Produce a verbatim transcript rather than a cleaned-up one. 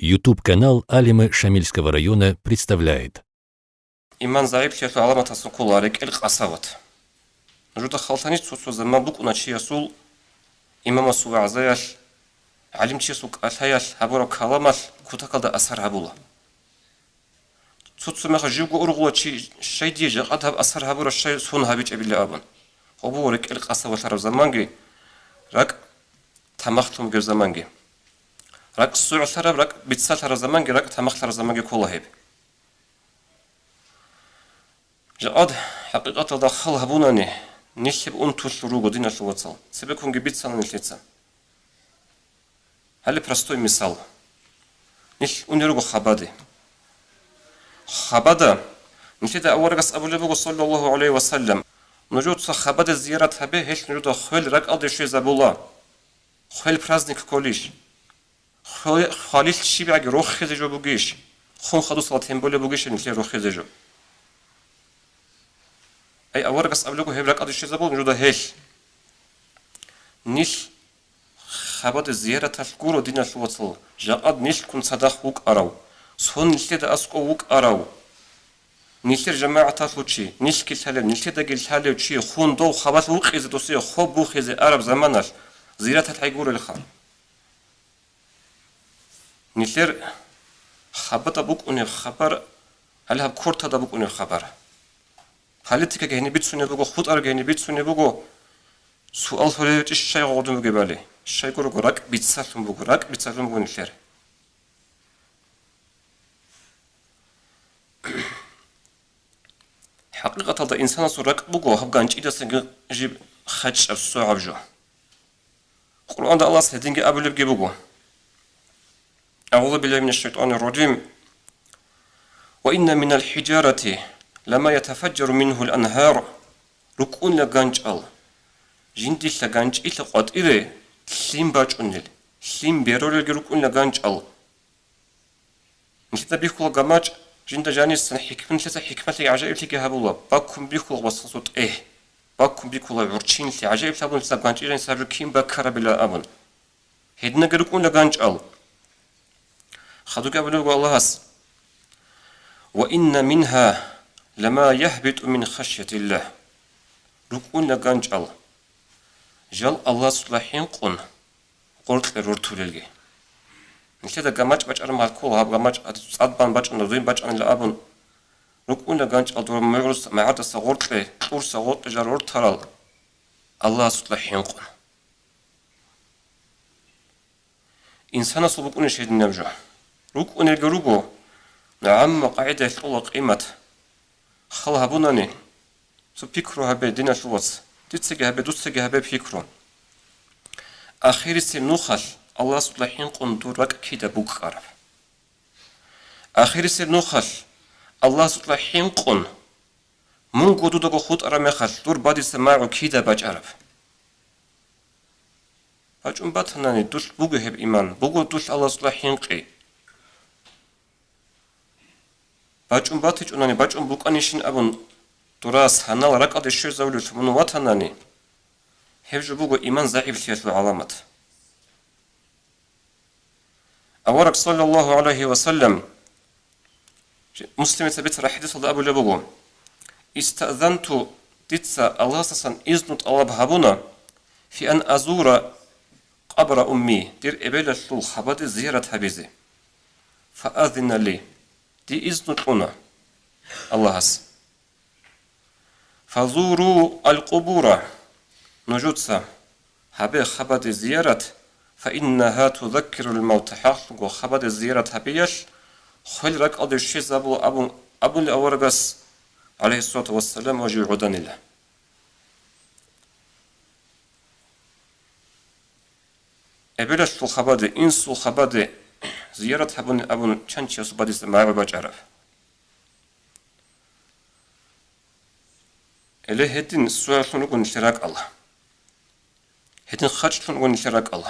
YouTube-канал Алимы Шамильского района представляет. Иман загӀиплъиялъул гӀаламатасул ккола рекӀел къасават. Нужеда хал лъани, цо-цо заман букӀуна чиясул, имамасул вагӀзаялъ, гӀалимчиясул кӀалъаялъ гьабураб каламалъ кутакалда асар гьабула. Цо-цо мехалъ живго ургъула чи, щай дие жакъа гьаб асар гьабураб, щай сон гьабичӀебила абун. Гьаб буго рекӀел къасавалъараб заманги, ракӀ тамахлъун бугеб заманги. РакӀ сугӀлъараб, ракӀ биццалъараб заманги, ракӀ тамахлъараб заманги ккола гьеб. Жакъад хӀакъикъаталда хал гьабунани, нилъ гьеб унтулъул руго, диналъул вацал. Цебеккунги бицана нилъеца. Гьале простой мисал. Нилъ унел руго хабаде. Хабада нилъеда аварагас абулеб буго, саллаллагьу гӀалайгьи ва саллам: «Нужеца хабаде зиярат гьабе, гьелъ нужеда хвел ракӀалде щвезабула». Хвел праздник кколищ? Хве-, хвалил щибгӀаги рохизе жо бугищ? Хун хадусала тем более бугищ нилъер рохизе жо? Ай, аварагас абулеб буго гьеб ракӀалде щвезабула нужеда гьелъ. Нилъ хабаде зияраталъ гуро, диналъул вацал, жакъад нилъгун цадахъ вукӀарав, сон нилъеда аскӀов вукӀарав, нилъер жамагӀаталъул чи, нилъги лъалев, нилъедаги лъалев чи хун дов хабалъ вукъизе, досие хоб бухизе араб заманалъ зияраталъ гӀайгурелха. Нилъер хабада букӀунеб хабар, гьале гьаб кортада букӀунеб хабар. Политикаги гьениб бицунеб буго, хутӀарги гьениб бицунеб буго, суал гьоревичӀищ щай гъодун бугебали? Щайго руго, ракӀ биццалъун буго, ракӀ биццалъун буго нилъер. ХӀакъикъаталда инсанасул ракӀ буго гьаб ганчӀидасан жиб хачӀаб, согӀаб жо. Къуръанда Аллагьас гьединги абулебги буго. أعوذ بالله من الشيطان الرجيم. وإن من الحجارة لما يتفجر منه الأنهار. РукӀунила ганчӀал. Жиндилъа ганчӀилъа къватӀире лъим бачӀунел, лъим берорелги рукӀунила ганчӀал. Нилъеда бихьула гамачӀ, жинда жанисан хӀикмат, нилъеца хӀикматлъи гӀажаиблъиги гьабула, баккун бихьула басасул тӀегь, баккун бихьула гӀурччинлъи, гӀажаиблъи гьабун нилъеца ганчӀила нилъ гьаб жо кин баккарабила абун. Гьединагги рукӀунила ганчӀал. Хадубги абулеб буго Аллагьас: «وإن منها لما يهبط من خشية الله». РукӀунила ганчӀал. Жал Аллагьасукьа хӀинкъун гъоркье рортулелги. Нилъеда гамачӀ бачӀараб мехалъ ккола, гьаб гамачӀ цӀад бан бачӀана, зуйин бачӀанила абун, рукӀунила ганчӀал дора мугӀрус-, магӀардаса гъоркье, кьурса гъоркье жал рортарал Аллагьасукьа хӀинкъун. Инсанасул букӀунищ гьединаб жо? РукӀунелги руго, амма къагӀидаялъ кьола къимат. Хал гьабунани, цо пикру гьабе, диналъул вац. Дицаги гьабе, дуцаги гьабе пикру. Ахирисеб нухалъ Аллагьасукьа хӀинкъун дур ракӀ кида букӀараб? Ахирисеб нухалъ Аллагьасукьа хӀинкъун мунго дудаго хутӀараб мехалъ дур бадиса магӀу кида бачӀараб? БачӀун батанани, дулъ буго гьеб иман, буго дулъ Аллагьасукьа хӀинкъи. БачӀун батичӀунани, бачӀун букӀанищин абун, дора санал ракӀалде щвезавулев лъумун ватанани, гьеб жо буго иман загӀиплъиялъул гӀаламат. Авараг, саллаллагьу гӀалайгьи ва саллам, Муслимица бицараб хӀадисалда абулеб буго: «Истаъзанту», дица Аллагьасдасан изну тӀалаб гьабуна, «фи ан азура къабра умми», дир эбелалъул хабаде зиярат гьабизе. «Фаазина ли», дие изну кьуна Аллагьас. «Фазуру аль-къубура», нужеца гьабе хабаде зиярат, «фаиннагьа тузаккирул мавта», хӀакълъунго хабаде зиярат гьабиялъ хвел ракӀалде щвезабула абун, абуни аварагас, гӀалайгьиссалату вассалам, ва жив гӀоданила. Эбелалъул хабаде, инсул хабаде зиярат гьабуни абун чан чиясул бадиса магӀу бачӀараб? Гьеле гьедин суяллъун руго нилъер ракӀал. Гьедин хачӀлъун руго нилъер ракӀал.